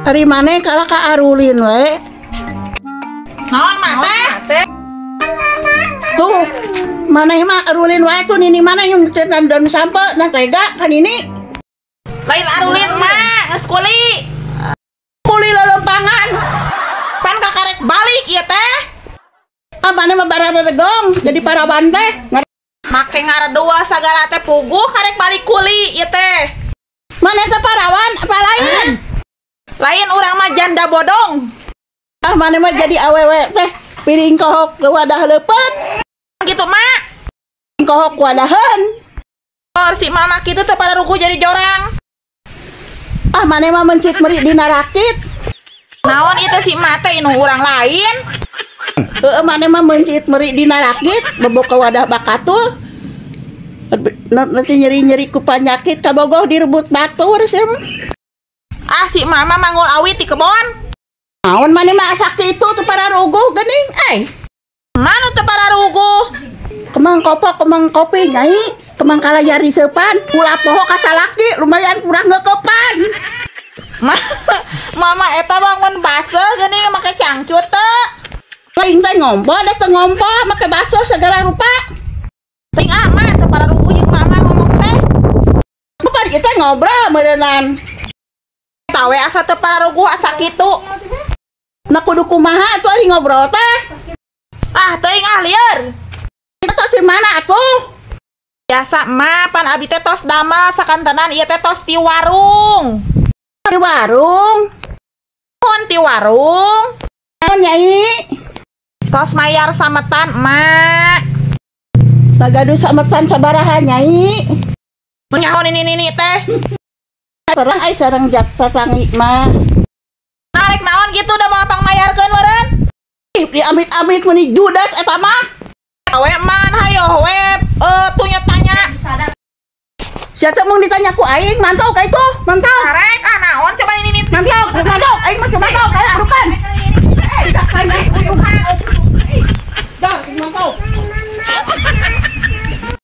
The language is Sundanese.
Ari maneh kalah ka arulin we. Naon mah teh? Tuh, maneh mah arulin wae tuh nini mana yang dan sampe na tega ka nini. Lain arulin mah, geus kuli. Kuli lelempangan. Pan kakarek balik ieu teh. Ah maneh mah bararegong jadi parawan teh. Make ngaredua sagala teh puguh karek balik kuli ieu teh. Maneh teh parawan apa lain? Lain urang mah janda bodong. Ah maneh mah jadi awewe teh piring kohok wadah leupeut. Gitu mak. Kohok wadahan. Oh, si mama kitu teh pararuguh jadi jorang. Ah maneh mah mencit meri dina rakit. Naon ieu si mak teh inu urang lain. Heeh maneh mah mencit meri dina rakit bebok ke wadah bakatul. Nanti nyeri-nyeri ku panyakit kabogoh direbut batur sia mah. Ah si mama manggul awit di kebon. Naon maneh mah asa kitu teu pararuguh geuning ai. Manu teu pararuguh? Kemang kopok kemang kopi nyai, kemang kalayar riseupan, ulah poho ka salaki lumayan kurang ngeukepan. Mama eta bangun baseuh geuning make cangcut teu. Lain teh ngompo da teu ngompo make baseuh segala rupa. Ting ah mah teu pararuguh jeung mama ngomong teh. Ku bari teh ngobrol meureunnan. Tawe asa teu pararuguh asa kitu. Nah kudu kumaha atuh ari ngobrol teh? Ah teuing ah lieur. Kita tos di mana atuh? Biasa mah pan abi teh tos damel sakantenan ieu teh tos ti warung. Ti warung? Mun ti warung. Naon nyai? Tos mayar sametan emak. Tagaduh sametan sabaraha nyai? Nyaho nini-nini teh. Terang ai sareng jak tatangi mah. Narek naon gitu udah mau apang mayarkeun meureun? Diamit-amit meuni judas eta mah. Awe man hayo we tunyo tanya. Sia teh mung ditanya ku aing mantau ka itu, mantau. Arek ah naon coba nini-nini. Mantau.